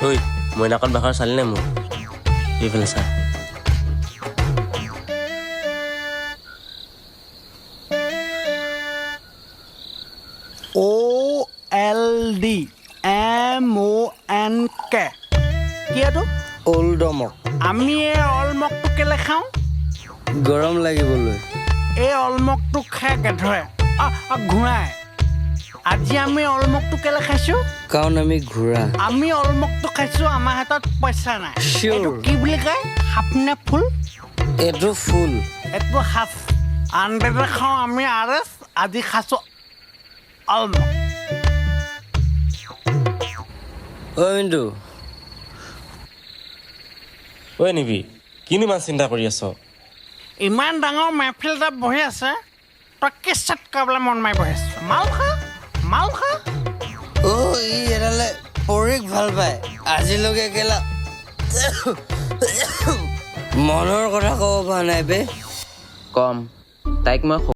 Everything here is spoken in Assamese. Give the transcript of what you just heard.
ঐ, মইনাকত বাখৰ চালি নাই মোৰ? এইফালে চা। OLDMONK, কি এইটো? অল্ড মক। আমি এই অলমকটো কেলে খাওঁ? গৰম লাগিবলৈ। এই অলমকটো খাই গেধৰে ঘূৰাই। আজি আমি অলমকটো কেলে খাইছোঁ? কাৰণ আমি ঘোঁৰা। আমি অলমকটো খাইছোঁ, আমাৰ হাতত পইচা নাই। Sure. এইটো কি বুলি কয়, সাপ নে ফুল? এইটো ফুল। এইটো সাপ। আনবেলা খাওঁ আমি আৰ এছ, আজি খাইছোঁ অলমক। অ' মিণ্টু। ঐ নিবি, কিনো ইমান চিন্তা কৰি আছ? ইমান ডাঙৰ মেহফিল এটা বহি আছে, তই কি চেট কৰিবলৈ মন মাৰি বহি আছ? মাল খা, মাল খা। অ', ই এডালে পৰীক ভাল পায়। আজিলৈকে কেলা মনৰ কথা ক'ব পৰা নাই বে। কম তাইক মই।